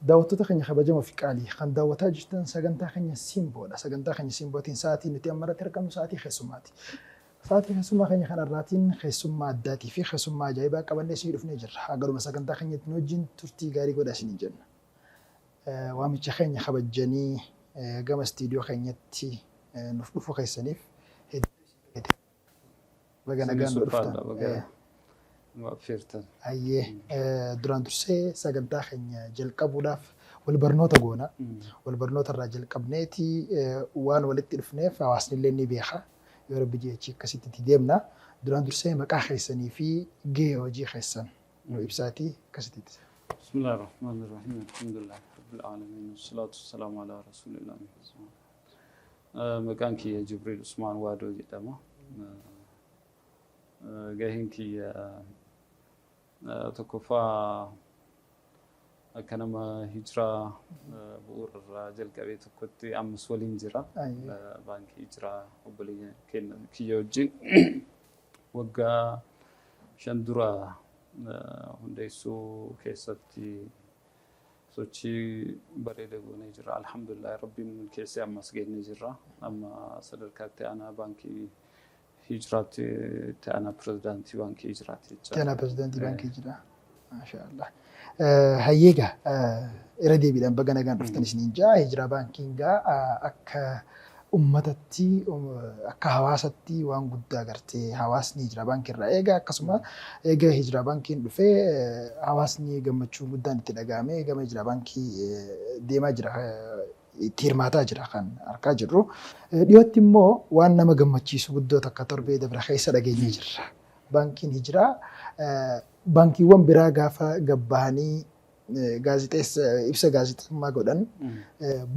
Daawwattoota keenya kabajamoo fi qaalii kan daawwataa jirtan sagantaa keenya Simboodha. Sagantaa keenya Simbootiin sa'aatii nuti amma irratti argamnu sa'aatii keessummaati. Sa'aatii keessummaa keenya kanarraatiin keessummaa addaatii fi keessummaa ajaa'ibaa qabannee isinii dhufnee jirra. Hagaruma sagantaa keenyatti nu wajjin turtii gaarii godhaa isiniin jenna. Waamicha keenya kabajjanii gama istiidiyoo keenyatti nuuf dhufuu keessaniif hedduu isin galateeffanna. Baga nagaan Isinis nu dhuftan. ulfaadha baga nu affeertan. Hayyee, duraan dursee sagantaa keenya jalqabuudhaaf wal barnoota goona. Wal barnoota irraa jalqabneeti waan walitti dhufneef hawaasni illee ni beeka. Yoo Rabbi jedhe achii akkasitti itti deemna. Duraan dursee maqaa keessanii fi gahee hojii keessan nu ibsaatii akkasitti itti seena. Bismillahir Rahmanir Rahim. Alhamdulillahi Rabbil Aalamiin. Wassalatu wassalamu ala Rasulillah. Maqaan kiyya Jibriil Usmaan Waadoo jedhama. Gaheen kiyya tokkoffaa akka nama hijiraa bu'uura irraa jalqabee tokkotti ammas waliin jira. Baankii Hijiraa obboleeyyan keenya kiyya wajjin waggaa 5 dura hundeessuu keessatti sochii bareeda goonee jirra. Alhamdulillah, Rabbiin nu milkeessee ammas geennee jirra. Amma sadarkaa itti aanaa baankii Hijiraatti, itti aanaa pirezidaantii baankii Hijiraatti Itti jechaadha. Aanaa pirezidaantii baankii Hijiraa. Maashaa Allah. Hayyee egaa, irra deebiidhaan baga nagaan dhuftan isiniin ja'a. Hijiraa baankiin gaa akka ummatatti, akka hawaasatti waan guddaa gartee hawaasni Hijiraa baankii irraa eega. Akkasuma eega Hijiraa baankiin dhufee hawaasni gammachuu guddaan itti dhaga'amee gama Hijiraa baankii deemaa jira. Itti hirmaataa jira kan argaa jirru. Dhiyootti immoo waan nama gammachiisu guddoo takka torbee dabre keessa dhageenyee jirra. Baankiin Hijiraa baankiiwwan biraa gaafa gabbahanii gaazexeessa ibsa gaazexeessummaa godhan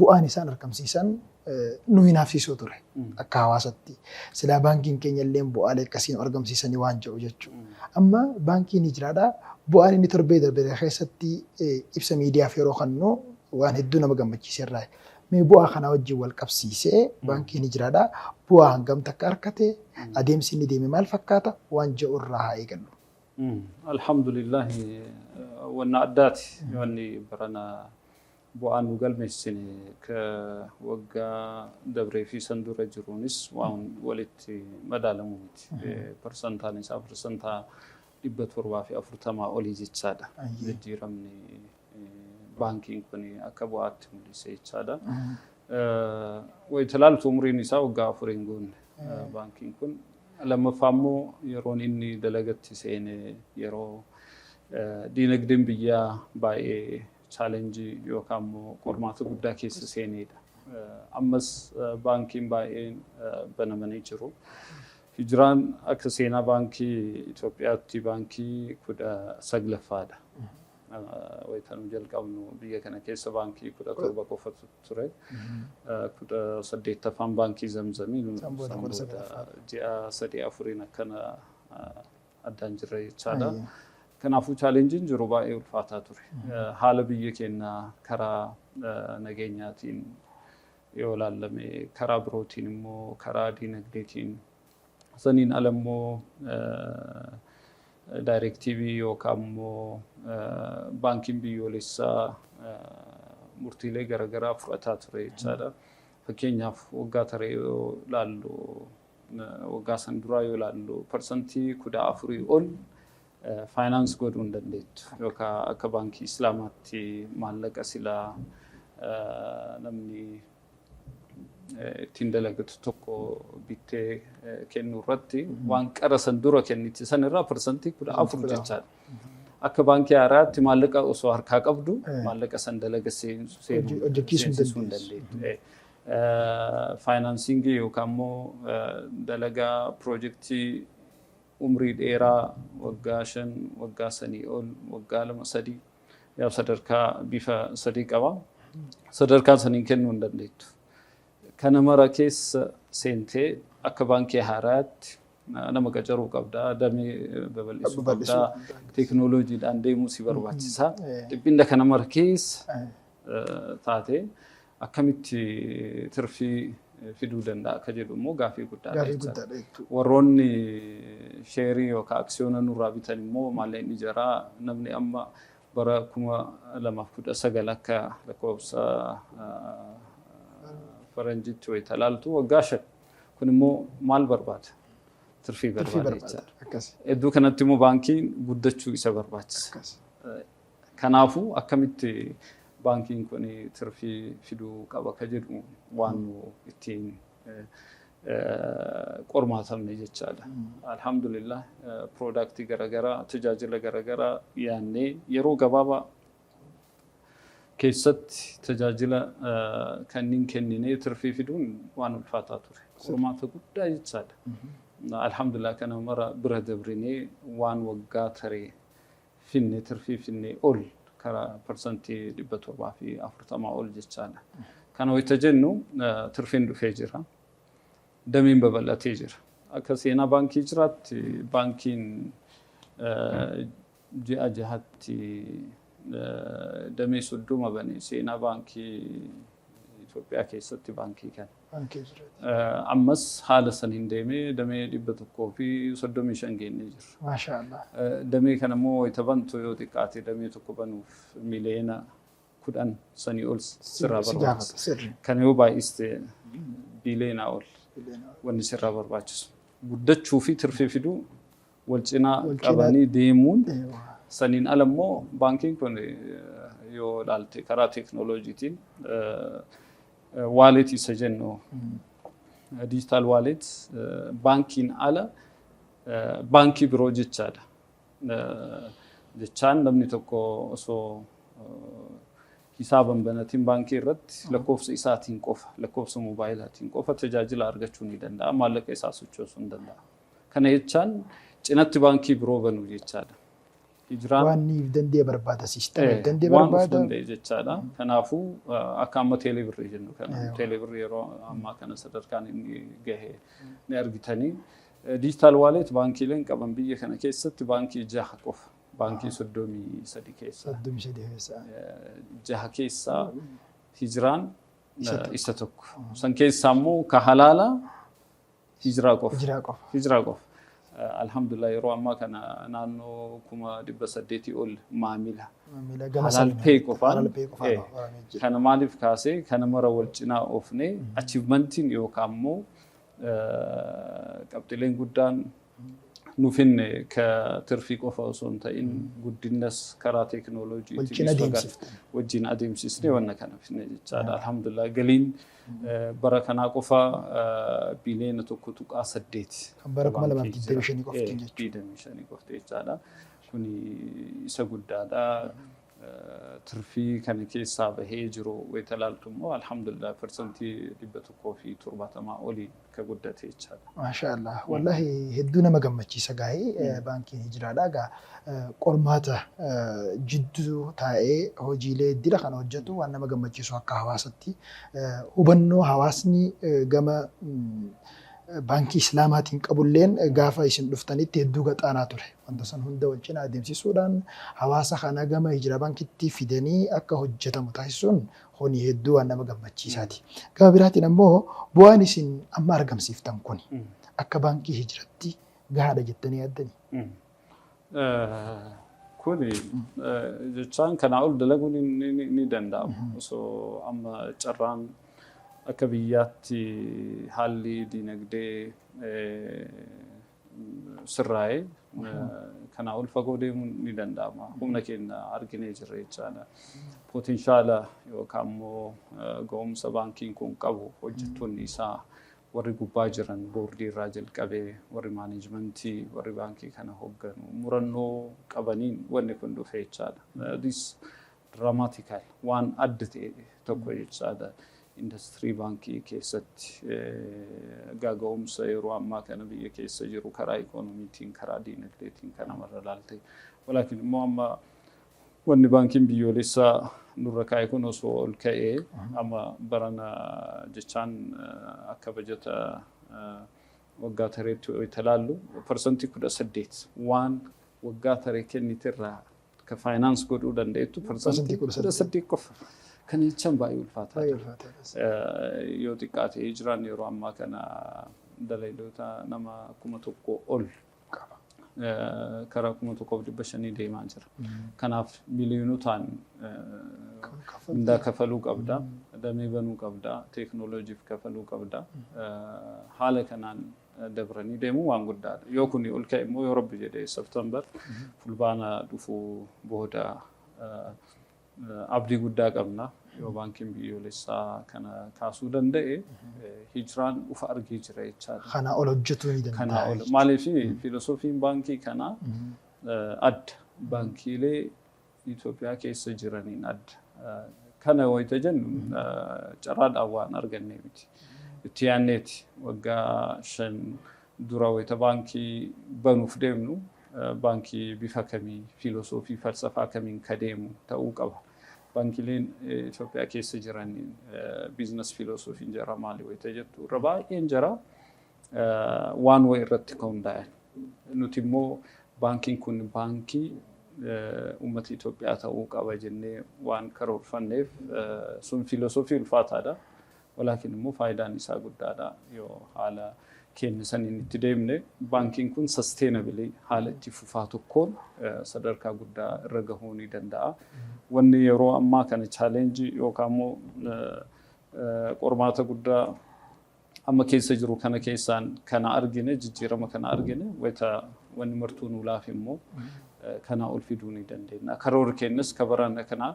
bu'aan isaan argamsiisan nu hinaafsiisuu ture akka hawaasatti. Silaa baankiin keenya illee bu'aalee akkasii nu argamsiisanii waan jedhu jechuudha. Amma baankiin Hijiraadhaa bu'aan inni torbee darbe keessatti ibsa miidiyaaf yeroo kennu waan hedduu nama gammachiiserraa. Mee bu'aa kanaa wajjin wal qabsiisee baankiin Hijiraadhaa bu'aa hangam takka argate, adeemsi inni deeme maal fakkaata waan jedhu irraa haa eegallu. Alhamdulillahi, wanna addaati wanni barana bu'aan nu galmeessine ka waggaa dabree fi san dura jiruunis waan walitti madaalamu miti. Parsantaan isaa parsantaa 740 olii jechaadha. Jijjiiramni baankiin kun akka bu'aatti mul'ise jechaadha. Wayita ilaaltu umriin isaa waggaa 4 hin guunne baankiin kun. Lammaffaa immoo yeroon inni dalagatti seene yeroo diinagdeen biyyaa baay'ee challenge yookaan immoo qormaata guddaa keessa seenedha. Ammas baankiin baay'een banamanii jiru. Hijiraan akka seenaa baankii Itoophiyaatti baankii 19ffaadha. Wayita nu jalqabnu biyya kana keessa baankii 17 qofatu ture. 18ffaan baankii Zamzamii nu San booda san kudha booda sagalaffaadha. Ji'a sadii afuriin akkana addaan jirra jechaadha. Kanaafuu chaalenjiin jiru baay'ee ulfaataa ture. Haala biyya keenyaa karaa nageenyaatiin yoo ilaallame, karaa birootiin immoo karaa diinagdeetiin, saniin ala immoo daayireektiivii yookaan immoo baankiin biyyoolessaa murtiilee garaagaraa fudhataa ture jechaadha. Fakkeenyaaf waggaa taree yoo ilaallu, waggaa san duraa yoo ilaallu, parsantii 14 ol faayinaans godhuu hin dandeettu. Yookaan akka baankii Islaamaatti maallaqa silaa namni ittiin dalagatu tokko bittee kennuu irratti waan qara san dura kenniti san irraa parsantii 14 jechaadha. Akka baankii haaraatti maallaqa osoo harkaa qabdu maallaqa san dalaga seenuu Hojjechiisuu hin seensisuu hin dandeessu. dandeettu. Faayinaansingii yookaan immoo dalagaa piroojeektii umrii dheeraa waggaa 5, waggaa sanii ol, waggaa 2, 3, yaa sadarkaa bifa sadii qaba. Sadarkaa saniin kennuu hin dandeettu. Kana mara keessa seentee akka baankii haaraatti nama qacaruu qabda, damee babal'isuu Babal'isuu qabda, teekinooloojiidhaan deemuu si barbaachisa. Dhiphinna kana mara keessa taatee akkamitti tirfii fiduu danda'a akka jedhu immoo gaafii guddaadha Gaafii jechaadha. guddaadha jechuudha. Warroonni sheerii yookaan aksiyoona nurraa bitan immoo maallaqni jaraa namni amma Bara 2019 akka lakkoofsa faranjiitti wayita ilaaltu waggaa 5. Kun immoo maal barbaada? Tirfii barbaada jechaadha. Iddoo kanatti immoo baankiin guddachuu isa barbaachisa. Kanaafuu akkamitti baankiin kun tirfii fiduu qaba ka jedhu waan nu ittiin qormaatamne jechaadha. Alhamdulillah, product garaagaraa, tajaajila garaagaraa yaannee yeroo gabaabaa keessatti tajaajila kanneen kenninee tirfii fiduun waan ulfaataa ture. Qormaata guddaa jechaadha. Alhamdulillah, kana mara bira dabrinee waan waggaa taree finne, tirfii finne ol, karaa 740% ol jechaadha. Kana wayita jennu tirfiin dhufee jira. Dameen babal'atee jira. Akka seenaa baankii jiraatti baankiin ji'a jahatti damee 30 bane seenaa baankii Itoophiyaa keessatti baankii kana. Ammas haala saniin deemee damee 135 geennee jirra. Maashaallah. Damee kana immoo wayita bantu yoo xiqqaate damee tokko banuuf miliyoona 10 sanii ol sirraa barbaachisa. Kana yoo baay'iste biiliyoonaa ol wanni sirraa barbaachisu. Guddachuu fi tirfii fiduu wal cinaa qabanii deemuun, saniin ala immoo baankiin kun yoo ilaalte karaa teeknooloojiitiin wallet isa jennu, digital wallet, baankiin ala baankii biroo jechaadha. Jechaan namni tokko osoo hisaaban banatiin baankii irratti lakkoofsa isaatiin qofa, lakkoofsa moobaayilaatiin qofa tajaajila argachuu ni danda'a. Maallaqa isaa sochoosuu ni danda'a. Kana jechaan cinatti baankii biroo banuu jechaadha. Hijiraan waan niif danda'e barbaada, siistama danda'e waan of barbaada. danda'e jechaadha. Kanaafuu akka amma teelebirrii jennu kana, teelebirrii yeroo ammaa kana sadarkaan inni gahe ni argitanii. Digital wallet baankiileen qaban biyya kana keessatti baankii jaha qofa. Baankii 33 keessaa. 33 keessaa. Jaha keessaa Hijiraan isa tokko. San keessaa immoo ka halaalaa Hijiraa qofa. Hijiraa qofa. Hijiraa qofa. Alhamdulillah, yeroo ammaa kana naannoo 800,000 ol maamila. Maamila gama Halaal Pay qofaan. Halaal Pay qofaan horamee jira. Kana maaliif kaasee? Kana mara wal cinaa oofnee achievementiin yookaan immoo qabxileen guddaan nu finne ka tirfii qofa osoo hin ta'in guddinnas karaa teekinooloojiitiin Wal cina deemsifte. Wajjin adeemsisnee wanna kana finne jechaadha. Alhamdulillah, galiin bara kanaa qofa biliyoona 1.8. Kan bara 2025 qofti jechuudha. 25 qofti jechaadha. Kuni isa guddaadha. Tirfii kana keessaa bahee jiru wayita ilaaltu immoo alhamdulillah 170% oliin ka guddate jechaadha. Maasha Allah. Wallahi hedduu nama gammachiisa gaa'ee baankiin Hijiraadha. Egaa qormaata jidduu taa'ee hojiilee dira kana hojjetu waan nama gammachiisu, akka hawaasatti hubannoo hawaasni gama baankii Islaamaatiin qabulleen gaafa isin dhuftanitti hedduu gaxaanaa ture. Wanta san hunda wal cina adeemsisuudhaan hawaasa kana gama Hijiraa Baankitti fidanii akka hojjetamu taasisuun kuni hedduu waan nama gammachiisaati. Gama biraatiin ammoo bu'aan isin amma argamsiiftan kuni akka baankii Hijiratti gahaadha jettanii yaaddanii? Kuni jechaan kanaa ol dalaguun ni danda'ama. Osoo amma carraan akka biyyaatti haalli diinagdee sirraa'ee kanaa ol fagoo deemuun ni danda'ama. Humna keenya arginee jirra jechaadha. Potential yookaan immoo ga'umsa baankiin kun qabu hojjettoonni isaa warri gubbaa jiran, boordii irraa jalqabee warri maaneejmentii, warri baankii kana hoogganu murannoo qabaniin wanni kun dhufe jechaadha. This dramatical waan adda ta'e tokko jechaadha. Industirii baankii keessatti gaaga'umsa yeroo ammaa kana biyya keessa jiru karaa ikoonomiitiin, karaa diinagdeetiin kana marra laalte. Walaakin immoo amma wanni baankiin biyyoolessaa nurra kaa'e kun osoo ol ka'ee, amma barana jechaan akka bajata waggaa tareetti wayita laallu 18% waan waggaa taree kennitirraa ka finance godhuu dandeettu 18% qofa. Kana jechaan baay'ee ulfaataadha. Yoo xiqqaate Hijiraan yeroo ammaa kana dalaydota nama 1000 ol Karaa 1500 deemaa jira. Kanaaf miliyonotaan mindaa kafaluu qabda, damee banuu qabda, teeknooloojiif kafaluu qabda. Haala kanaan dabranii deemuu waan guddaadha. Yoo kuni ol ka'e immoo, yoo Rabbi jedhee, September, Fulbaana dhufuu booda abdii guddaa qabna. Yoo Baankiin Biyyoolessaa kana kaasuu danda'e, Hijraan dhufa argee jira jechaadha. Kanaa ol hojjetuu ni Kanaa danda'a. Ol. Maaliif, fiilosoofiin baankii kanaa adda. Baankiilee Itoophiyaa keessa jiraniin adda. Kana wayita jennu carraadhaan waan arganne miti. Itti yaadneeti. Waggaa 5 dura wayita baankii banuuf deemnu, baankii bifa kamii, fiilosoofii, falsafaa kamiin ka deemu ta'uu qaba. Baankiileen Itoophiyaa keessa jiran business fiilosoofiin jara maali wayita jettu, irra baay'een jara waan wayi irratti kan hundaa'an. Nuti immoo baankiin kun baankii uummata Itoophiyaa ta'uu qaba jennee waan karoorfanneef, sun fiilosoofii ulfaataadha. Walaakin immoo faayidaan isaa guddaadha. Yoo haala keenya saniin itti deemne, baankiin kun sustainably, haala itti fufaa tokkoon, sadarkaa guddaa irra gahuu ni danda'a. Wanni yeroo ammaa kana challenge yookaan immoo qormaata guddaa amma keessa jiru kana keessaan kana argine, jijjiirama kana argine, wayita wanni martuu nuu laafe immoo kanaa ol fiduu ni dandeenya. Karoorri keenyas kabarana kanaa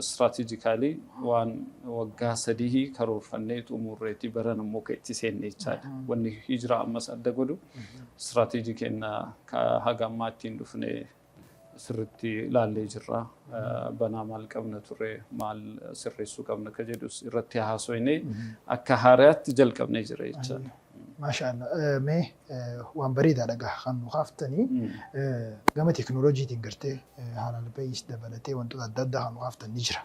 strategically waan waggaa 3 karoorfannee xumurreetti baran immoo kan itti seenne jechaadha. Wanni Hijiraa ammas adda godhu, istiraatiijii keenya haga ammaa ittiin dhufne sirriitti ilaallee jirra. Banaa maal qabna ture, maal sirreessuu qabna ka jedhus irratti haasofnee akka haaraatti jalqabnee jira jechaadha. Maashaallah. Mee waan bareedaadha gaa kan nu kaaftanii, gama teekinooloojiitiin gartee Halal Payis dabalatee wantoota adda addaa kan nu kaaftan ni jira.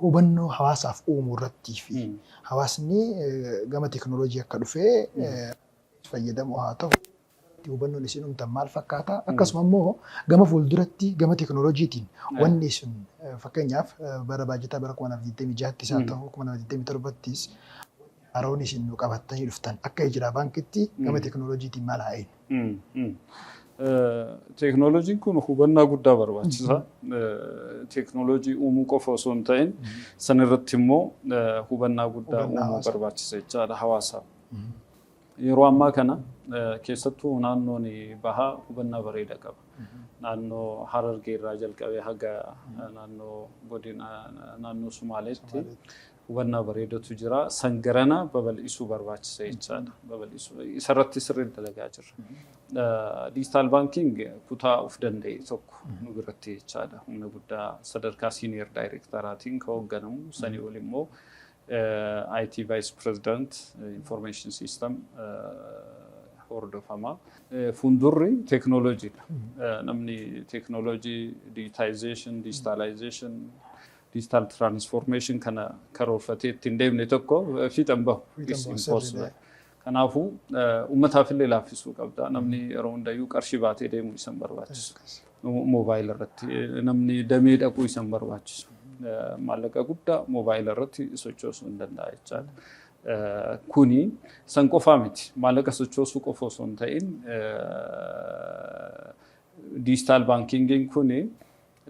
Hubannoo hawaasaaf uumuu irrattii fi hawaasni gama teekinooloojii akka dhufee fayyadamu haa ta'u, hubannoon isin uumtan maal fakkaata? Akkasuma immoo gama fuulduratti gama teekinooloojiitiin wanni isin, fakkeenyaaf bara baajataa bara 2026ttis haa ta'u, 2027ttis, haroon isin nu qabattanii dhuftan akka Hijiraa Baankitti gama teekinooloojiitiin maal haa eenyu? Teekinooloojiin kun hubannaa guddaa barbaachisa. Teekinooloojii uumuu qofa osoo hin ta'in, san irratti immoo hubannaa guddaa uumuu barbaachisa jechaadha hawaasaaf. Yeroo ammaa kana keessattuu naannoon bahaa hubannaa bareeda qaba. Naannoo Harargee irraa jalqabee haga naannoo godina naannoo Sumaaleetti hubannaa bareedatu jira. San garana babal'isuu barbaachisa jechaadha. Babal'isuu isarratti sirriitti dalagaa jirra. Digital banking kutaa of danda'e tokko nu biratti jechaadha. Humna guddaa sadarkaa senior daayirektaraatiin kan hoogganamu, sanii ol immoo IT Vice President Information System hordofama. Fuuldurri teeknooloojiidha. Namni teeknooloojii, digitization, digitalization, digital transformation kana karoorfatee ittiin deemne tokko fiixan bahu. Impossible. Kanaafuu uummataaf illee laaffisuu qabda. Namni yeroo hundayyuu qarshii baatee deemuu isa hin barbaachisu. Moobaayila irratti namni damee dhaquu isa hin barbaachisu. Maallaqa guddaa moobaayila irratti sochoosuu hin danda'a jechaadha. Kuni san qofaa miti. Maallaqa sochoosuu qofa osoo hin ta'in, digital bankingiin kuni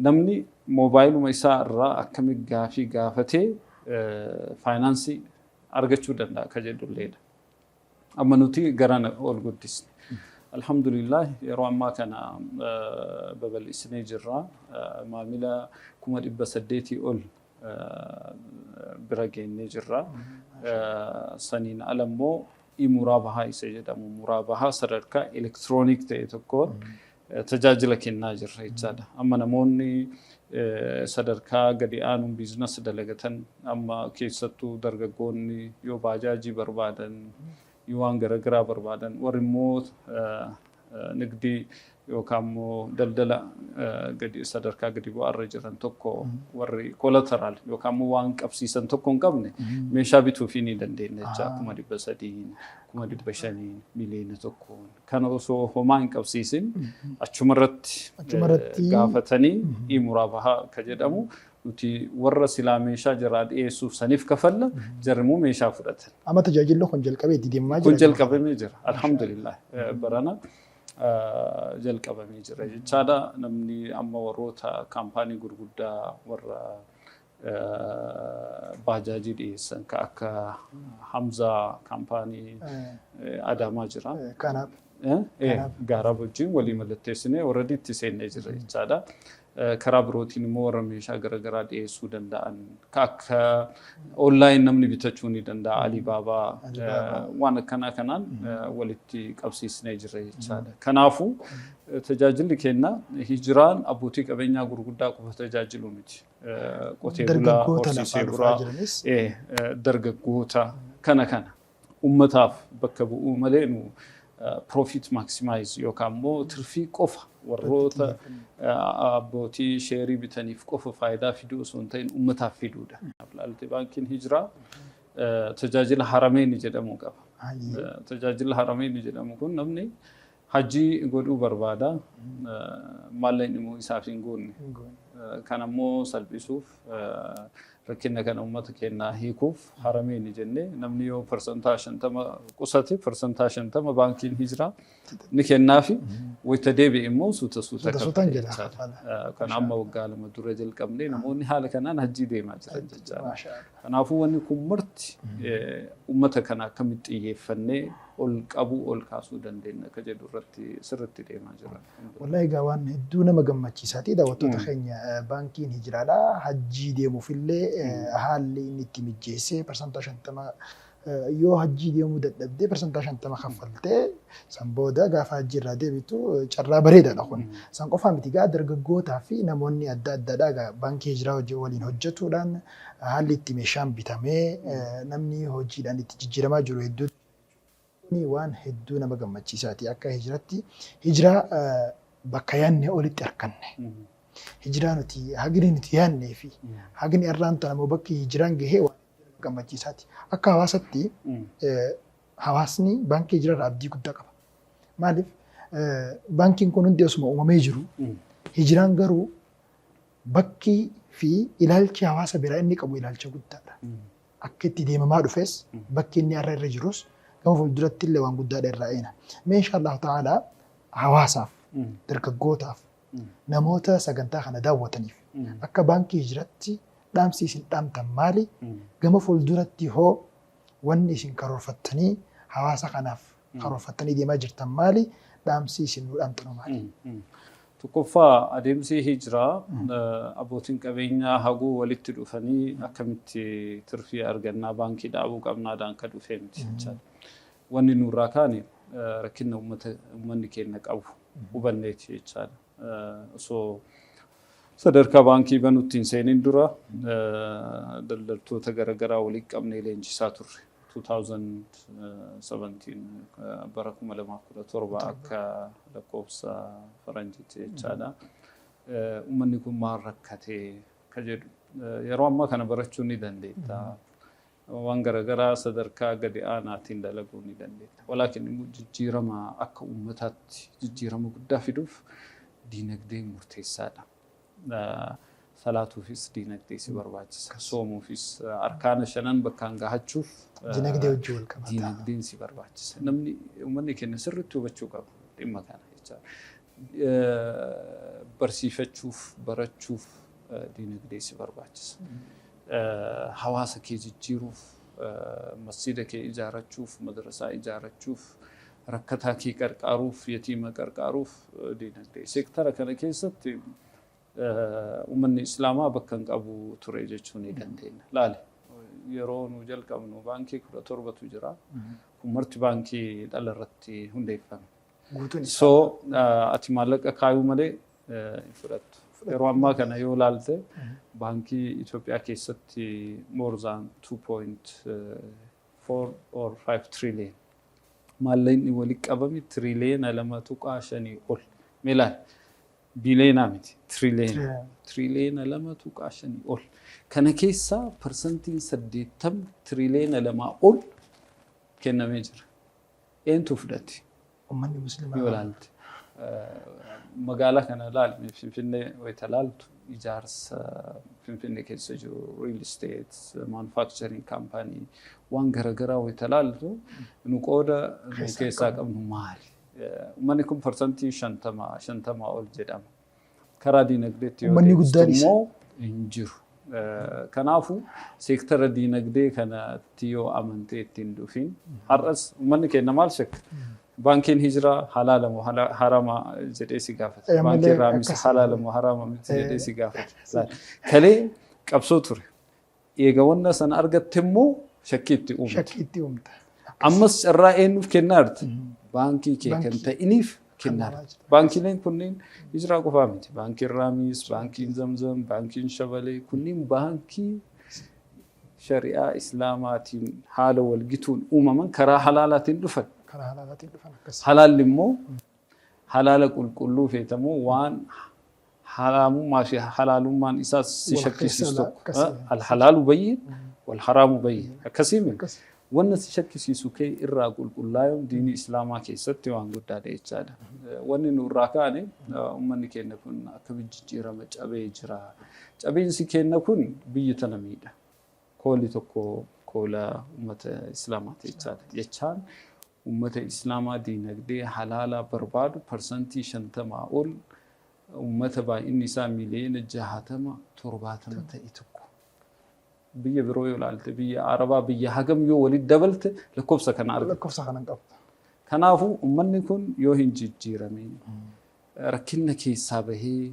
namni moobaayiluma isaa irraa akkamitti gaafii gaafatee faayinaansii argachuu danda'a ka jedhulleedha. Amma nuti garana ol guddisne. Alhamdulillah, yeroo ammaa kana babal'isnee jirra. Maamila 800,000 ol bira geennee jirra. Saniin ala immoo muraabahaa isa jedhamu, muraabahaa sadarkaa elektiroonik ta'e tokkoon tajaajila kennaa jirra jechaadha. Amma namoonni sadarkaa gadi aanuun business dalagatan, amma keessattuu dargaggoonni yoo baajaajii barbaadan, yoo waan garaagaraa barbaadan, warri immoo nigdii yookaan immoo daldala gadi sadarkaa gadi bu'aarra jiran tokko, warri collateral yookaan immoo waan qabsiisan tokko hin qabne, meeshaa bituufii ni dandeenya jecha 300,000n, 500,000n, 1,000,000n kana osoo homaa hin qabsiisin achumarratti gaafatanii muraabahaa ka jedhamu. Nuti warra silaa meeshaa jaraa dhiyeessuuf saniif kafalla, jarri immoo meeshaa fudhatan. Amma tajaajilli kun jalqabee itti deemaa jira. Kun jalqabamee jira. Alhamdulillah, barana jalqabamee jira jechaadha. Namni amma warroota kaampaanii gurguddaa warra baajaajii dhiyeessan ka akka Hamzaa kaampaanii Adaamaa jira. Kanaaf. Gaaraa wajjin walii mallatteessinee already itti seennee jira jechaadha. Karaa birootiin immoo warra meeshaa garaagaraa dhiyeessuu danda'an ka akka online namni bitachuu ni danda'a, Alibaabaa waan akkanaa kanaan walitti qabsiisnee jira jechaadha. Kanaafuu tajaajilli keenya Hijiraan abbootii qabeenyaa gurguddaa qofa tajaajilu miti. Qotee bulaa, Dargaggoota horsiisee lafaa dhufaa bulaa, jiranis. Dargaggoota kana kana ummataaf bakka bu'uu malee nu profit maximize yookaan immoo tirfii qofa warroota abbootii sheerii bitaniif qofa faayidaa fiduu osoo hin ta'in ummataaf fiduudha. Laalte, baankiin Hijiraa tajaajila Harameeni jedhamu qaba. Tajaajila Harameeni jedhamu kun namni hajii godhuu barbaada. Maallaqni immoo isaaf hin guunne. Kan ammoo salphisuuf, rakkina kana uummata keenyaa hiikuuf Harameeni jennee namni yoo 50% qusate 50% baankiin Hijiraa ni kennaafi, wayita deebi'e immoo suuta suuta Suuta suutaan kaffala jedha jechaadha. Kaffala. Kan amma waggaa 2 dura jalqabnee namoonni haala kanaan hajjii deemaa jiran jechaadha. Maashaa. Kanaafuu wanni kun marti uummata kana akkamitti xiyyeeffannee ol qabuu, ol kaasuu dandeenya akka jedhu irratti sirriitti deemaa jira. Wallahi egaa waan hedduu nama gammachiisaati. Daawwattoota keenya, baankiin Hijiraadha. Hajjii deemuufillee haalli inni itti mijjeessee 50% yoo hajjii deemuu dadhabdee 50% kaffaltee san booda gaafa hajjii irraa deebitu carraa bareedaadha kun. San qofaa miti gaa, dargaggootaa fi namoonni adda addaadha egaa baankii Hijiraa hojii waliin hojjetuudhaan haalli itti meeshaan bitamee namni hojiidhaan itti jijjiiramaa jiru hedduu. Kuni waan hedduu nama gammachiisaati. Akka Hijiratti Hijiraa bakka yaadne olitti arganne. Hijiraa nuti hagni nuti yaadnee fi hagni irraan tan ammoo bakki Hijiraan gahee waan hedduu nama gammachiisaati. Akka hawaasatti hawaasni baankii Hijiraa irraa abdii guddaa qaba. Maaliif, baankiin kun hundi osuma uumamee jiru Hijiraan garuu bakki fi ilaalchi hawaasa biraa inni qabu ilaalcha guddaadha. Akka itti deemamaa dhufes bakki inni har'a irra jirus gama fuulduratti illee waan guddaadha irraa eena. Mee insha Allahu ta'ala hawaasaaf, dargaggootaaf, namoota sagantaa kana daawwataniif akka baankii Hijiratti dhaamsi isin dhaamtan maali? Gama fuulduratti hoo wanni isin karoorfattanii hawaasa kanaaf karoorfattanii deemaa jirtan maali? Dhaamsi isin nu dhaamtan maali? Tokkoffaa, adeemsi Hijiraa abbootiin qabeenyaa haguu walitti dhufanii akkamitti tirfii argannaa, baankii dhaabuu qabnaadhaan kan dhufee miti jechaadha. Wanni nurraa kaane rakkina uummanni keenya qabu hubanneeti jechaadha. Osoo sadarkaa baankii banuutti hin seenin dura daldaltoota garaagaraa walitti qabnee leenjisaa turre. 2017, bara 2017 akka lakkoofsa faranjiitti jechaadha. Uummanni kun maal rakkatee ka jedhu yeroo ammaa kana barachuu ni dandeetta. Waan garaagaraa sadarkaa gadi aanaatiin dalaguu ni dandeetta. Walaakin immoo jijjiirama akka uummataatti jijjiirama guddaa fiduuf diinagdeen murteessaadha. Salaatuufis diinagdee si barbaachisa. Soomuufis, arkaana shanan bakkaan gahachuuf Dinagdee wajjin wal qabata. Diinagdeen si barbaachisa. Namni uummanni keenya sirriitti hubachuu qaba dhimma kana jechaadha. Barsiifachuuf, barachuuf diinagdee si barbaachisa. Hawaasa kee jijjiiruuf, masjida kee ijaarrachuuf, madrasaa ijaarrachuuf, rakkataa kee qarqaaruuf, yatiima qarqaaruuf diinagdee. Seektara kana keessatti uummanni Islaamaa bakka hin qabu ture jechuu ni dandeenya. Laali, yeroo nu jalqabnu baankii 17tu jira. Kun marti baankii dhala irratti hundeeffame. Guutuun isaa. So ati maallaqa kaayuu malee hin fudhattu. Yeroo ammaa kana yoo ilaalte baankii Itoophiyaa keessatti more than 2.4 or 5 trillion maallaqni walitti qabame, 2.5 tiriiliyoona ol. Mee ilaali, biiliyoonaa miti, tiriiliyoona. 2.5 tiriiliyoona ol. Kana keessaa 80%, 2 tiriiliyoona ol kennamee jira. Eentu fudhate? Uummanni Musliimaa. Yoo ilaalte. Magaalaa kana ilaalme, Finfinnee wayita laaltu, ijaarsa Finfinnee keessa jiru, real estate, manufacturing company, waan garaagaraa wayita laaltu, nu qooda nu keessaa qabnu maali? Uummanni kun 50% 50 ol jedhama. Karaa diinagdeetti yoo Uummanni deebistu guddaan isa. immoo hin jiru. Kanaafuu seektara diinagdee kanatti yoo amantee ittiin dhufin, har'as uummanni keenya maal shakka? Baankiin Hijiraa halaala moo harama jedhee si gaafata. Baankiin Raamis halaala moo harama miti jedhee si gaafata. Kalee qabsoo ture. Eega wanna sana argatte immoo shakkii itti uumte. Shakkii itti uumta. Ammas carraa eenyuuf kennaa jirti? Baankii kee kan ta'iniif kennaa jirti. Baankiileen kunneen Hijiraa qofaa miti. Baankiin Raamis, Baankiin Zamzam, Baankiin Shabalee kunniin baankii shari'aa Islaamaatiin haala walgituun uumaman, karaa halaalaatiin dhufan. Karaa halaalaatiin dhufan, akkas. Halaalli immoo halaala qulqulluu feetamoo waan haraamummaa fi halaalummaan isaas si Wal shakkisiisu keessa tokko. Akkasii. الحلال بين والحرام بين. Akkasii miti. Akkas. Wanna si shakkisiisu kee irraa qulqullaa'uun diinii Islaamaa keessatti waan guddaadha jechaadha. Wanni nu irraa kaane, uummanni keenya kun akkamitti jijjiirama cabee jira. Cabeensi keenya kun biyya tana miidha. Koolli tokko koola uummata Islaamaati jechaadha. Jechaan uummata Islaamaa diinagdee halaalaa barbaadu 50% ol, uummata baay'inni isaa miliyoona 60 70 ta'e tokko. Biyya biroo yoo ilaalte, biyya Arabaa, biyya hagam yoo walitti dabalte lakkoofsa kana argata. Lakkoofsa kana hin qabdu. Kanaafuu uummanni kun yoo hin jijjiiramin, rakkina keessaa bahee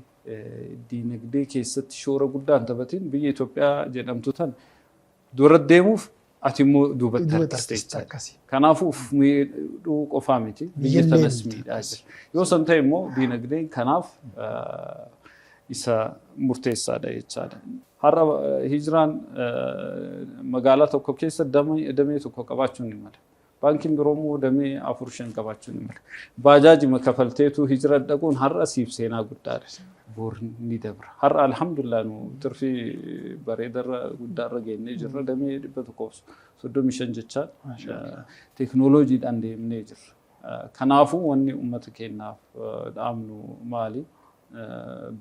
diinagdee keessatti shoora guddaa hin taphatin, biyya Itoophiyaa jedhamtu tan dura deemuuf ati immoo duubatti Duubatti harkiste harkiste jechaadha. Akkasi. Kanaafuu uf miidhuu qofaa miti, biyya Biyyallee tanas miti. miidhaa jira. Yoo san ta'e immoo diinagdeen kanaaf isa murteessaadha jechaadha. Har'a Hijiraan magaalaa tokko keessa damee tokko qabaachuun ni mala. Baankiin biroo immoo damee afur shan qabaachuu ni mala. Baajaajima kafalteetu Hijira dhaquun har'a siif seenaa guddaadha. Bor ni dabra. Har'a alhamdulillah nu tirfii bareedarra guddaarra geennee jirra. Damee 135 jechaan teeknooloojiidhaan deemnee jirra. Kanaafuu wanni uummata keenyaaf dhaamnu maali?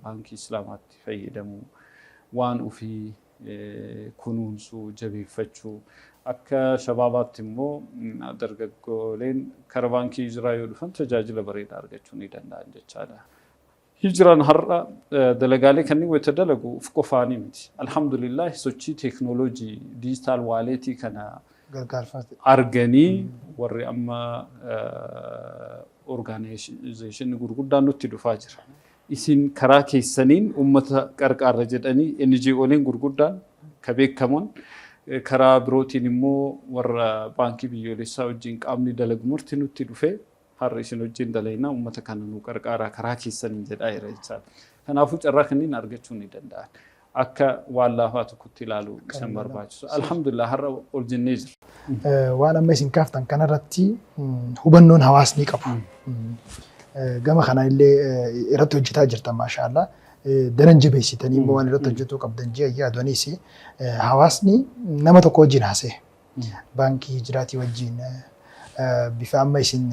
Baankii Islaamaatti fayyadamuu, waan ofii kunuunsuu, jabeeffachuu. Akka shabaabaatti immoo dargaggooleen kara baankii Hijiraa yoo dhufan tajaajila bareedaa argachuu ni danda'an jechaadha. Hijiraan har'a dalagaalee kanneen wayita dalagu uf qofaanii miti. Alhamdulillah, sochii teeknooloojii digital wallet kana Gargaarfate. arganii warri amma organization gurguddaan nutti dhufaa jira. Isin karaa keessaniin uummata qarqaarra jedhanii NGOleen gurguddaan ka beekaman, karaa birootiin immoo warra baankii biyyoolessaa wajjin qaamni dalagu murti nutti dhufee, har'a isin wajjin dalaynaa, uummata kana nu qarqaaraa karaa keessaniin jedhaa jira jechaadha. Kanaafuu carraa kanneen argachuu ni danda'an. Akka waan laafaa tokkotti ilaaluu isan barbaachisu. Alhamdulillah, har'a ol jennee jirra. Waan amma isin kaaftan kanarratti hubannoon hawaasni qabu. Gama kanaan illee irratti hojjetaa jirtan, maashaallah. Daran jabeessitanii immoo waan irratti hojjetuu qabdan ji'a yaaduunis, hawaasni nama tokko wajjin haasa'e baankii Hijiraatii wajjin bifa amma isin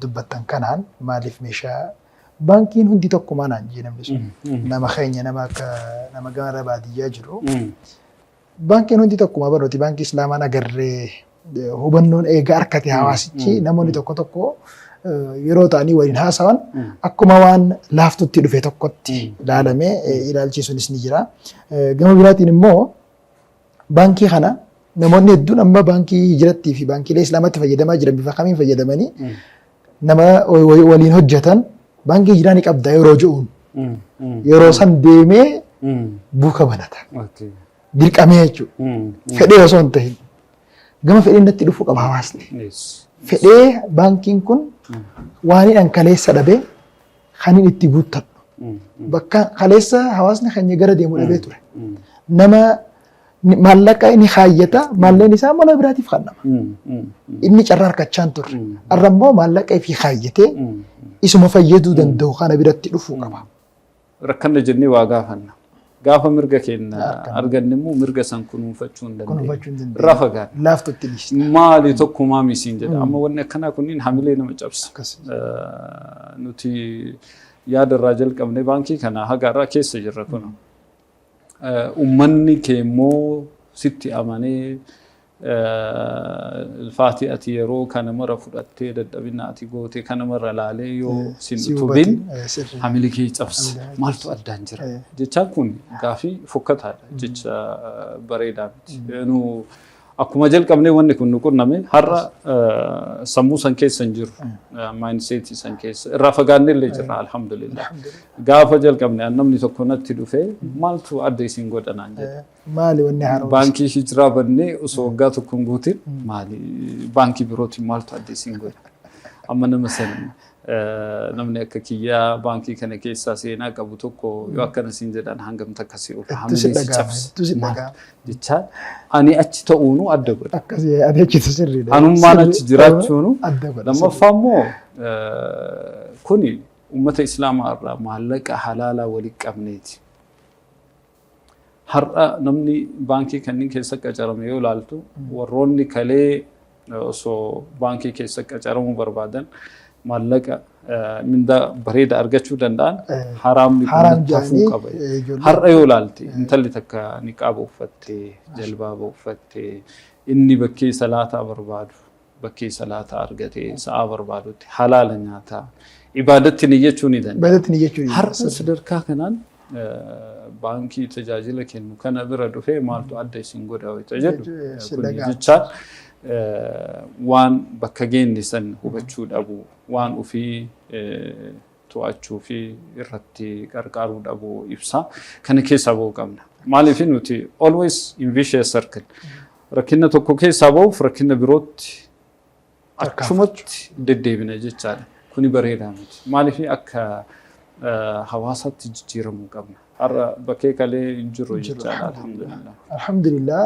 dubbattan kanaan, maaliif meeshaa baankiin hundi tokkumaa naan jee namni sun, nama keenya, nama akka nama gara baadiyyaa jiru. Baankiin hundi tokkuma, barnooti baankii Islaamaan agarree hubannoon eega harkate hawaasichi, namoonni tokko tokko yeroo ta'anii waliin haasawan akkuma waan laaftutti dhufe tokkotti ilaalamee ilaalchisuunis ni jira. Gama biraatiin immoo baankii kana namoonni hedduun amma baankii Hijirattii fi baankiilee Islaamatti fayyadamaa jiran bifa kamiin fayyadamanii, nama waliin hojjetan baankii Hijiraa ni qabda yeroo jedhuun yeroo san deemee buuka banata. Dirqamee jechuudha. Fedhee osoo hin tahin. Gama fedhiin natti dhufuu qaba hawaasni. Fedhee baankiin kun waan hin kaleessa dhabee kan inni itti guuttadhu. Bakka kaleessa hawaasni keenya gara deemu dhabee ture. Nama maallaqa inni kaayyata, maallaqni isaa mana biraatiif kennama. Inni carraa harkachaa hin turre. Har'a immoo maallaqa ifii kaayyatee isuma fayyaduu danda'u kana biratti dhufuu qaba. Rakkanna jennee waa gaafanna. Gaafa mirga keenya arganne immoo mirga san kunuunfachuu hin dandeenye. Kunuunfachuu hin dandeenye. Irraa fagaanne. Laaftutti dhiisna. Maali tokkumaa misiin jedha. Amma wanni akkanaa kunniin hamilee nama cabsa. Akkas. Nuti yaada irraa jalqabne, baankii kana haga irraa keessa jirra kun. Uummanni kee immoo sitti amanee, ulfaatii ati yeroo kana mara fudhattee, dadhabina ati goote kana mara laalee yoo sin Si utubin hubatin, sirrii. Hamilee kee cabsa. Maaltu addaan jira? Jechaan kun gaafii fokkataadha. Jecha bareedaa miti. Nu akkuma jalqabnee wanni kun nu qunname, har'a sammuu san keessa hin jiru. Mindsetii san keessa irraa fagaannee illee jirra, alhamdulillah. Gaafa jalqabne an namni tokko natti dhufee, "Maaltu adda isin godha?" naan jedhe. Maali wanni haaromsa? Baankii Hijiraa bannee osoo waggaa tokko hin guutin, maali baankii birootiin maaltu adda isin godha? Amma nama san, namni akka kiyyaa baankii kana keessaa seenaa qabu tokko yoo akkana siin jedhan, hangam takka si ol Hedduu si hamilee si dhaga'ama. cabsa. Hedduu si Maal dhaga'ama. jechaan ani achi ta'uunu adda godha. Akkasii ati achitti sirriidha. Anummaan achi jiraachuunu adda godha. Lammaffaa immoo kuni uummata Islaamaa irraa maallaqa halaalaa walitti qabneeti. Har'a namni baankii kanneen keessa qacarame yoo ilaaltu, warroonni kalee osoo baankii keessa qacaramuu barbaadan maallaqa mindaa bareeda argachuu danda'an, haraamni kun Haraam natti hafuu jedhanii qaba. ijoollee Har'a yoo ilaalte, intalli takka niqaaba uffattee, jalbaaba uffattee, inni bakkee salaataa barbaadu bakkee salaataa argatee, sa'aa barbaadutti halaala nyaataa, ibaadatti niyyachuu ni danda'a. Ibaadatti niyyachuu ni Har'a sadarkaa kanaan baankii tajaajila kennu kana bira dhufee, "Maaltu adda isin godha?" wayita jedhu, Si kun dhaga'ama. jechaan waan bakka geenne san hubachuu dhabu, waan ofii to'achuu fi irratti qarqaaruu dhabu ibsa. Kana keessaa bahuu qabna. Maaliif nuti always in vicious circle, rakkina tokko keessaa bahuuf rakkina birootti achumatti deddeebina jechaadha. Kuni bareedaa miti. Maaliif akka hawaasaatti jijjiiramuu qabna. Har'a bakkee kalee hin jiru jechaadha, alhamdulillah. Alhamdulillah,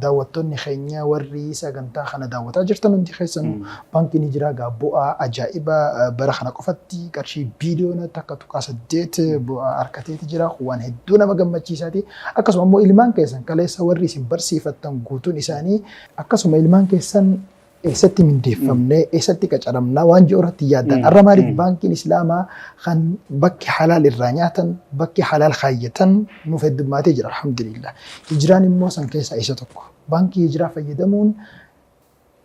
daawwattoonni keenya warri sagantaa kana daawwataa jirtan hundi keessanuu, baankiin Hijiraa gaa bu'aa ajaa'ibaa bara kana qofatti qarshii biiliyoona 1.8 bu'aa harkateeti jira. Waan hedduu nama gammachiisaati. Akkasuma immoo ilmaan keessan kaleessa warri isin barsiifattan guutuun isaanii, akkasuma ilmaan keessan eessatti mindeeffamnee, eessatti qacaramnaa waan jiru irratti yaaddan. Har'a maaliif baankiin Islaamaa kan bakki halaal irraa nyaatan, bakki halaal kaayyatan nuuf heddummaatee jira, alhamdulillah. Hijiraan immoo san keessaa isa tokko. Baankii Hijiraa fayyadamuun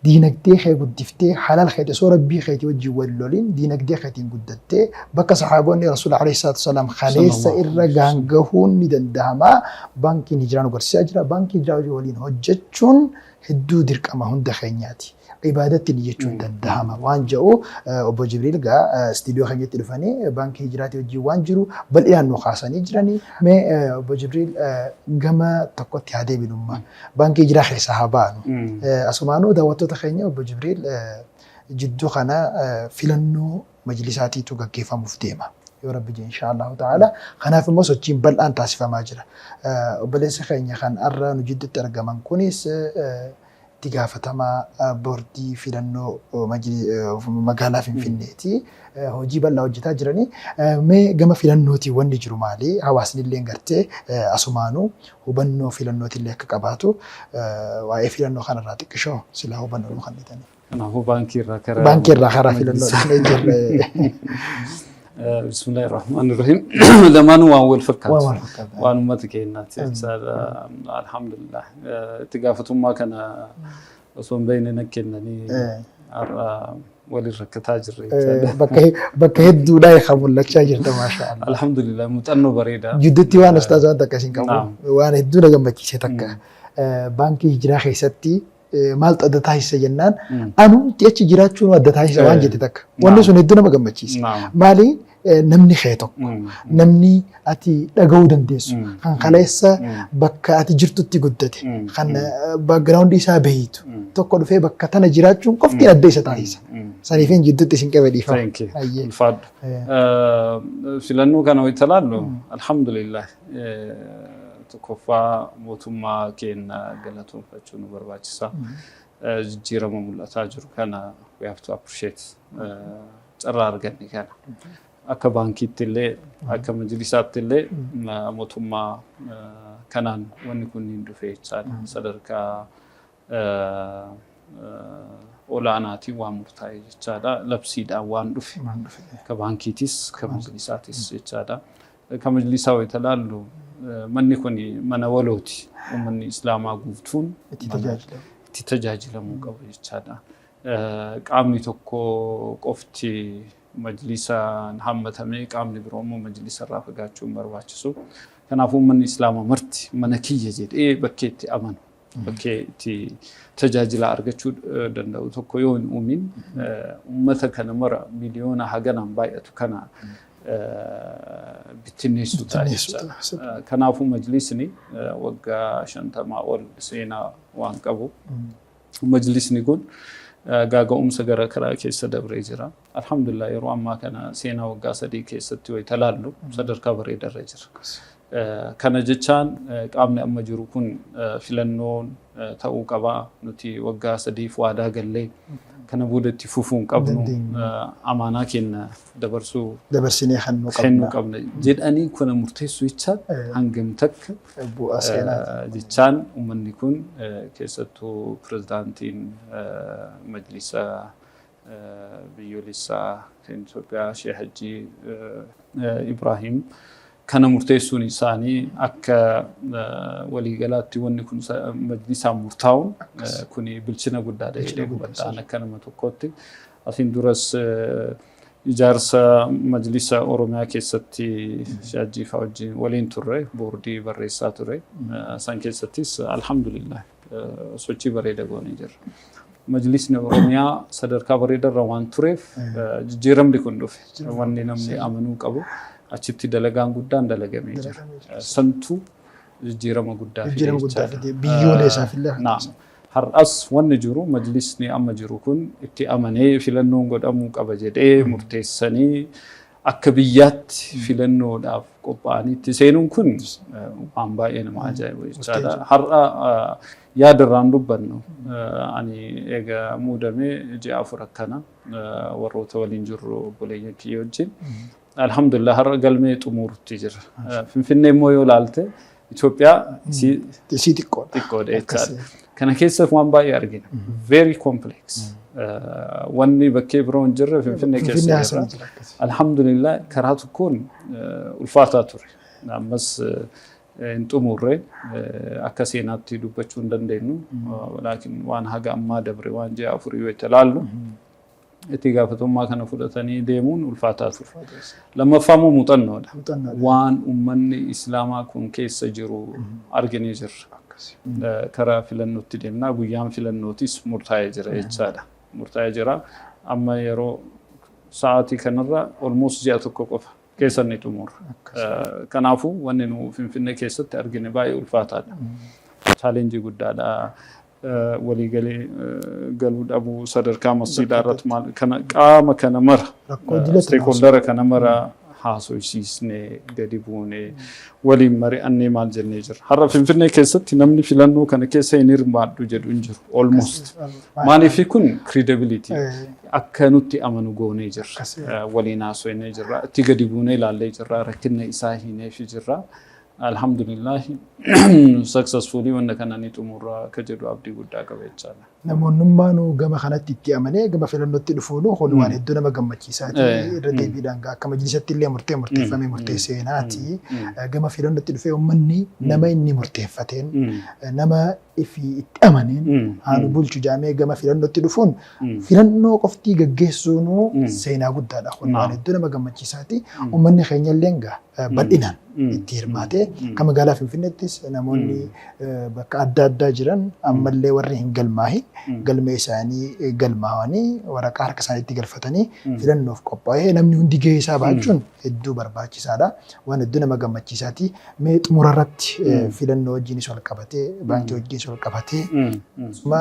diinagdee kee guddiftee, halaal keeti osoo rabbii keetii wajjin wal lolin diinagdee keetiin guddattee, bakka saxaaboonni Rasuula alayhi salaatu wasalaam kaleessa irra gaangahuun ni danda'ama. Baankiin Hijiraa nu garsiisaa jira. Baankii Hijiraa waliin hojjechuun hedduu dirqama hunda keenyaati. Ibaadatti niyyachuun danda'ama waan jedhu, obbo Jibriil gaa istiidiyoo keenyatti dhufanii baankii Hijiraatii wajjin waan jiru bal'inaan nu kaasanii jiranii. Mee obbo Jibriil, gama tokkotti haa deebinummaa. Baankii Hijiraa keessaa haa baanu. Asumaanuu daawwattoota keenya, obbo Jibriil, jidduu kana filannoo majlisaatiitu gaggeeffamuuf deema. Yoo Rabbi jee, insha Allahu ta'ala. Kanaaf immoo sochiin bal'aan taasifamaa jira. Obboleessi keenya kan har'a nu jidduutti argaman kunis itti gaafatamaa boordii filannoo magaalaa Finfinneeti. Hojii bal'aa hojjetaa jiranii. Mee gama filannootiin wanni jiru maali? Hawaasni illee gartee asumaanuu hubannoo filannootillee akka qabaatu, waa'ee filannoo kanarraa xiqqishoo silaa hubannoo nu kennitanii. Kanaafuu baankii irraa karaa Baankii irraa karaa filannoo dhufnee jirre. Bismillahi Rahmaan Rahim. Lamaanuu waan wal fakkaatu. Waan wal fakkaatu. Waan uummata keenyaati jechaadha. Alhamdulillah. Itti gaafatummaa kana osoo hin beekne na kennanii, har'a waliin rakkataa jirra jechaadha. Bakka hedduudhaa kan mul'achaa jirta, maasha Allah. Alhamdulillah, muuxannoo bareedaa. Jidduutti waan ustaaz waan takka isin qabu, waan hedduu na gammachiise takka, baankii Hijiraa keessatti maaltu adda taasisa jennaan, anumti achi jiraachuun adda taasisa waan jette takka. Wanni sun hedduu nama gammachiisa. Maali, namni kee tokko, namni ati dhaga'uu dandeessu, kan kaleessa bakka ati jirtutti guddate, kan backgroundii isaa beeytu tokko dhufee bakka tana jiraachuun qofti adda isa taasisa. Saniifin jidduutti isin qabe, dhiifama. Thank you. Ulfaadhu. Filannoo kana wayita laallu, alhamdulillah, tokkoffaa mootummaa keenya galatoonfachuu nu barbaachisa. Jijjiirama mul'ataa jiru kana we have to appreciate, carraa arganne kana. Akka baankiitti illee, akka majlisaatti illee, mootummaa kanaan wanni kunniin dhufe jechaadha. Sadarkaa olaanaatiin waan murtaa'e jechaadha. Labsiidhaan waan dhufe. Ka baankiitis ka majlisaatis jechaadha. Ka majlisaa wayita laallu, manni kun mana walooti. Uummanni Islaamaa guutuun itti tajaajilamuu qaba jechaadha. Qaamni tokko qofti majlisaan hammatamee qaamni biroo immoo majlisa irraa fagaachuu hin barbaachisu. Kanaafuu uummanni Islaamaa marti mana kiyya jedhee bakkee itti amanu, bakkee itti tajaajila argachuu danda'u tokko yoo hin uumin, uummata kana mara miliyoona haganaan baay'atu kana bittinneessuu ta'a jechaadha. Kanaafuu majlisni waggaa 50 ol seenaa waan qabu. Majlisni kun gaaga'umsa gara karaa keessa dabree jira. Alhamdulillah, yeroo ammaa kana seenaa waggaa 3 keessatti wayita laallu sadarkaa bareedarra jira. Kana jechaan qaamni amma jiru kun filannoon ta'uu qaba. Nuti waggaa 3f waadaa gallee kana booda itti fufuu hin qabnu. Amaanaa keenya dabarsuu dabarsinee kennuu kennuu qabna jedhanii kana murteessuu jechaan hangam takka bu'aa seenaati. Jechaan uummanni kun, keessattuu pirezidaantiin Majlisa Biyyoolessaa kan Itoophiyaa Sheekh Hajji Ibrahim kana murteessuun isaanii, akka waliigalaatti wanni kun majlisaan murtaa'uun kuni bilchina guddaadha jedhee hubadhaan akka nama tokkootti. Asiin duras ijaarsa Majlisa Oromiyaa keessatti Shaajjii fa'aa wajjin waliin turre, boordii barreessaa ture. San keessattis alhamdulillah sochii bareeda goonee jirra. Majlisni Oromiyaa sadarkaa bareedarra waan tureef jijjiiramni kun dhufe. Wanni namni amanuu qabu, achitti dalagaan guddaan dalagamee jira. Santuu jijjiirama guddaa fide. Jijjiirama guddaa fide biyyoolee isaaf illee. Har'as wanni jiru, majlisni amma jiru kun itti amanee filannoon godhamuu qaba jedhee murteessanii akka biyyaatti filannoodhaaf qophaa'anii itti seenuun kun waan baay'ee nama ajaa'ibu jechaadha. Har'a yaadarraan dubbannu, ani eega muudamee ji'a 4 akkana warroota waliin jirru obboleeyyan kiyya wajjin, alhamdulillah, har'a galmee xumurutti jira. Finfinnee immoo yoo ilaalte Itoophiyaa isii xiqqoodha. Xiqqoodha jechaadha. Kana keessa waan baay'ee argina. Very complex. Wanni bakkee biroo hin jirre Finfinnee keessa jira. Alhamdulillah, karaa tokkoon ulfaataa ture. Ammas hin xumurre, akka seenaatti dubbachuu hin dandeenyu. Laakiin waan haga ammaa dabre, waan ji'a 4 yoo itti ilaallu, itti gaafatamummaa kana fudhatanii deemuun ulfaataa ture. Lammaffaa immoo muuxannoodha. Waan uummanni Islaamaa kun keessa jiru arginee jirra. Karaa filannootti deemnaa, guyyaan filannootis murtaa'ee jira jechaadha. Murtaa'ee jira. Amma yeroo sa'aatii kanarra almost ji'a 1 qofa keessa ni xumurra. Kanaafuu wanni nu Finfinnee keessatti argine baay'ee ulfaataadha. Challenge guddaadha. Waliigalee galuu dhabuu sadarkaa masjiidaa irratti maal kana qaama kana mara stakeholder kana mara haasofsiisnee, gadi buunee waliin mari'annee maal jennee jira. Har'a Finfinnee keessatti namni filannoo kana keessa hin hirmaadhu jedhu hin jiru almost. Maaliif? Kun credibility akka nutti amanu goonee jirra. Waliin haasofnee jirra. Itti gadi buunee ilaallee jirra. Rakkina isaa hiineefi jirra. Alhamdulillahi, successfully wanta kana ni xumurra akka jedhu abdii guddaa qaba jechaadha. Namoonnummaanuu gama kanatti itti amanee gama filannootti dhufuun kun waan hedduu nama gammachiisaati. Irra deebiidhaan akka majlisatti illee murtee murteeffamee murtee seenaati. Gama filannootti dhufee uummanni nama inni murteeffateen, nama ifii itti amaneen haanu bulchu jaamee gama filannootti dhufuun, filannoo qoftii gaggeessuunuu seenaa guddaadha. Kun waan hedduu nama gammachiisaati. Uummanni keenya illee bal'inaan itti hirmaatee akka magaalaa Finfinneettis namoonni bakka adda addaa jiran ammallee warri hin galmaahin galmee isaanii galmaawanii waraqaa harka isaaniitti galfatanii filannoof qophaa'ee namni hundi gahee isaa baachuun hedduu barbaachisaadha. Waan hedduu nama gammachiisaati. Mee xumura irratti filannoo wajjinis wal qabatee, baankii wajjinis wal qabatee, akkasuma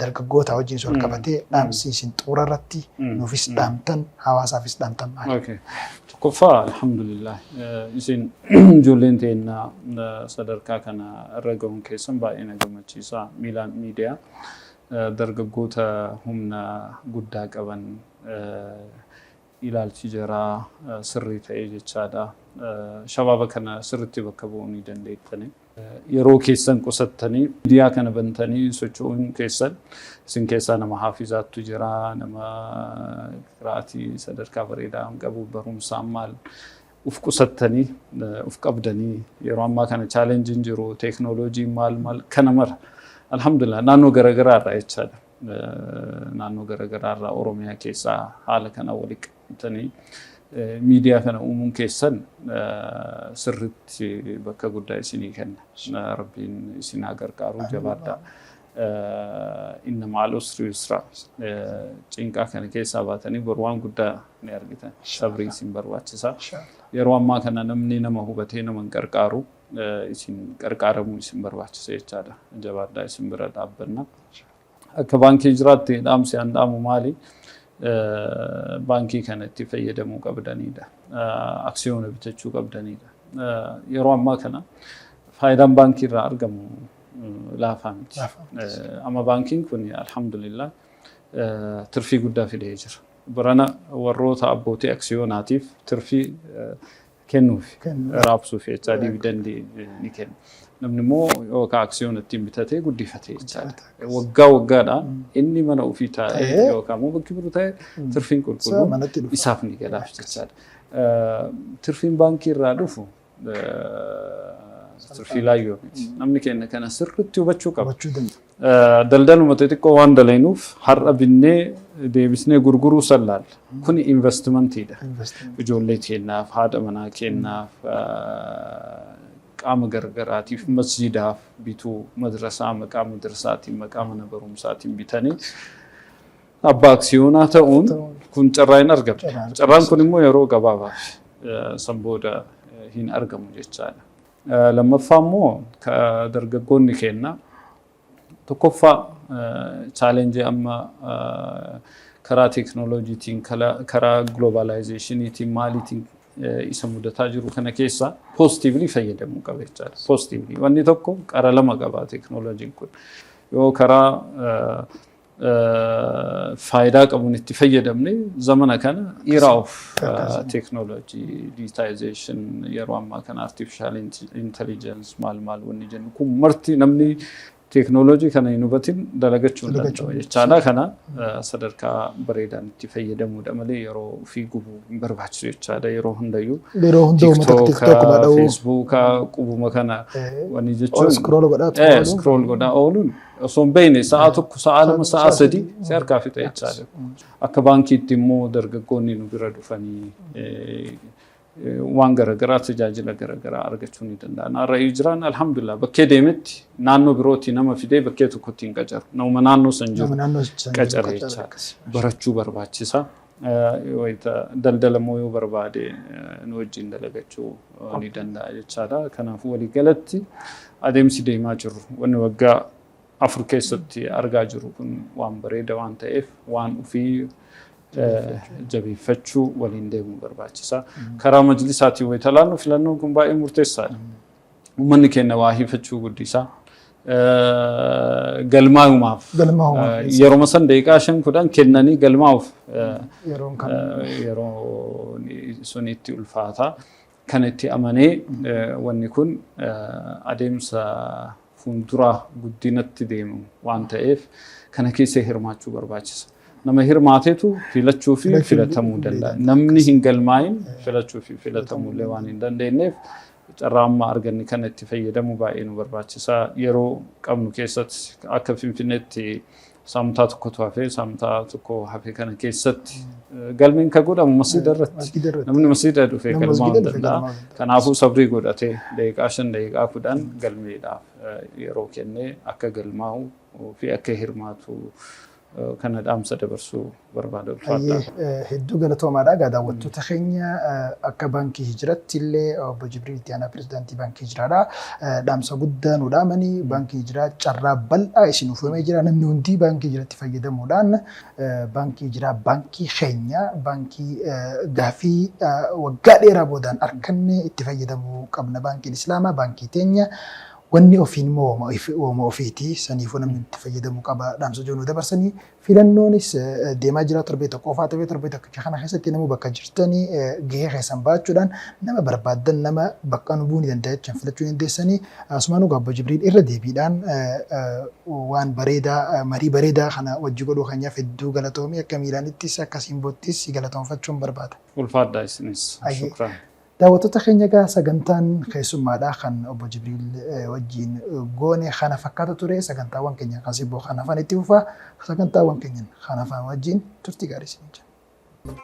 dargaggoota wajjinis wal qabatee dhaamsi isin xumura irratti nuufis dhaamtan, hawaasaafis dhaamtan maali? Tokkoffaa, alhamdulillah, isin ijoolleen teennaa sadarkaa kana irra gahuun keessan baay'ee na gammachiisa. Miilaan Miidiyaa dargaggoota humna guddaa qaban Ilaalchi jaraa sirrii ta'e jechaadha. Shabaaba kana sirriitti bakka bu'uu ni dandeettani. Yeroo keessan qusattanii miidiyaa kana bantanii socho'uun keessan isin keessaa nama haafizaattu jira, nama qiraatii sadarkaa bareedaa qabu barumsaan maal uf qusattanii uf qabdanii yeroo ammaa kana challengeiin jiru teeknooloojiin maal maal kana mara alhamdulillah naannoo garaagaraa irraa jechaadha. Naannoo garaagaraa irraa Oromiyaa keessaa haala kana walitti qabatanii miidiyaa kana uumuun keessan sirritti bakka guddaa isinii kenna. Rabbiin isin haa gargaaru jabaadhaa. Inna ma'al usri yusra. Cinqaa kana keessaa baatanii boru waan guddaa ni argitan. Sabrii isin barbaachisa. Yeroo ammaa kana namni nama hubatee nama hin qarqaaru isin qarqaaramuu isin barbaachisa jechaadha. Jabaadhaa isin bira dhaabbanna. Akka baankii Hijraatti dhaamsi an dhaamu maali? Baankii kana itti fayyadamuu qabdanidha. Aksiyoona bitachuu qabdanidha. Yeroo ammaa kana faayidaan baankii irraa argamu laafaa miti. Amma baankiin kun alhamdulillah tirfii guddaa fidee jira. Barana warroota abbootii aksiyoonaatiif tirfii kennuuf raabsuuf jecha dividendii ni kenna. Namni immoo yookaan aksiyoona ittiin bitatee guddifatee jechaadha. Waggaa waggaadhaan inni mana ofii taa'ee yookaan immoo bakki biru taa'ee tirfiin qulqulluu isaaf ni galaaf jechaadha. Tirfiin baankii irraa dhufu tirfii laayyoo miti. Namni keenya kana sirriitti hubachuu qaba. Daldaluma xixiqqoo waan dalagnuuf har'a binnee deebisnee gurguruu sallaalla. Kuni investmentiidha. Ijoollee keenyaaf, haadha manaa keenyaaf, qaama garagaraatiif, masjidaaf bituu, madrasaa maqaa madrasaatiin, maqaa mana barumsaatiin bitanii abbaa aksiyoonaa ta'uun kun carraa hin argamne. Carraan kun immoo yeroo gabaabaaf san booda hin argamu jechaadha. Lammaffaa immoo dargaggoonni keenya tokkoffaa challenge amma karaa teeknooloojiitiin, karaa globalizationiitiin, maaliitiin isa mudataa jiru kana keessa positively fayyadamuu qaba jechaadha. Positively wanni tokko qara lama qaba teeknooloojiin kun. Yoo karaa faayidaa qabuun itti fayyadamne zamana kana era of technology digitization yeroo ammaa kana artificial intelligence maal maal wanni jennu kun marti namni teeknooloojii kana hin hubatin dalagachuu hin danda'u jechaadha. Kana sadarkaa bareedaan itti fayyadamuudha malee yeroo ofii gubuu hin barbaachisu jechaadha yeroo hundayyuu. Yeroo hunda uummata TikTok dha'uu. Feesbuuka qubuma kana wanni jechuun. Scroll godhaa. Scroll godhaa ooluun osoo hin beekne sa'a 1, sa'a 2, sa'a 3 si harkaa fixa jechaadha. Akka baankiitti immoo dargaggoonni nu bira dhufanii waan garaagaraa tajaajila garaagaraa argachuu ni danda'an. Har'a jiraan alhamdulillah bakkee deemetti naannoo birootii nama fidee bakkee tokkotti hin qacaru. Nama naannoo san jiru qacara jechaadha. Barachuu barbaachisa. Daldala immoo yoo barbaade nu wajjin dalagachuu ni danda'a jechaadha. Kanaafuu waliigalatti adeemsi deemaa jiru wanni waggaa 4 keessatti argaa jiru kun waan bareeda waan ta'eef waan ofii jabeeffachuu waliin deemuu barbaachisa. Karaa majlisaatiin wayita laannu filannoon kun baay'ee murteessaadha. Uummanni keenya waa hifachuu guddisaa. Galmaa'umaaf yeroo san daqiiqaa 5 10 kennanii galmaa'uuf yeroo sun itti ulfaata. Kan itti amanee wanni kun adeemsa fuulduraa guddinatti deemu waan ta'eef kana keessa hirmaachuu barbaachisa. Nama hirmaatetu filachuu fi filatamuu danda'a. Namni hin galmaa'in filachuu fi filatamuu illee waan hin dandeenyeef carraa amma arganne kana itti fayyadamuu baay'ee nu barbaachisa. Yeroo qabnu keessatti akka Finfinneetti saamtaa tokkotu hafee saamtaa tokko hafe kana keessatti galmeen kan godhamu masjiida irratti. Namni masjiida dhufee galmaa'uu danda'a. Kanaafuu sabrii godhatee daqiiqaa 5 daqiiqaa 10 galmeedhaaf yeroo kennee akka galmaa'u fi akka hirmaatu kana dhaamsa dabarsuu barbaada ulfaadhaa. Hedduu galatoomaadha. Egaa daawwattoota keenya akka baankii Hijiratti illee obbo Jibriil itti aanaa pirezidaantii baankii Hijiraadha. Dhaamsa guddaa nu dhaamanii baankii Hijiraa carraa bal'aa isin uffamee jira. Namni hundi baankii Hijiratti fayyadamuudhaan baankii Hijiraa baankii keenya baankii gaafii waggaa dheeraa boodaan arganne itti fayyadamuu qabna. Baankiin Islaamaa baankii teenya. Wanni ofiin immoo wooma ofiiti. Saniifuu namni itti fayyadamuu qaba dhaamsa jiru nu dabarsanii. Filannoonis deemaa jira, torbee tokko qofaa ta'ee torbee tokkicha kana keessatti namuu bakka jirtanii gahee keessan baachuudhaan nama barbaaddan, nama bakka nu bu'uu ni danda'a jechaan filachuu dandeessanii. Asumaanuu Obbo Jibriil, irra deebiidhaan waan bareedaa, marii bareedaa kana wajji godhuu keenyaaf hedduu galatoomii. Akka miilaanittis akka Simboottis galatoomfachuun barbaada. Ulfaadhaa isinis. Shukran. Daawwattoota keenya, egaa sagantaan keessummaadha kan obbo Jibriil wajjin goone kana fakkaata ture. Sagantaawwan keenya kan Simboo kan hafan itti fufaa. Sagantaawwan keenya kan hafan wajjin turtii gaarii isin jenna.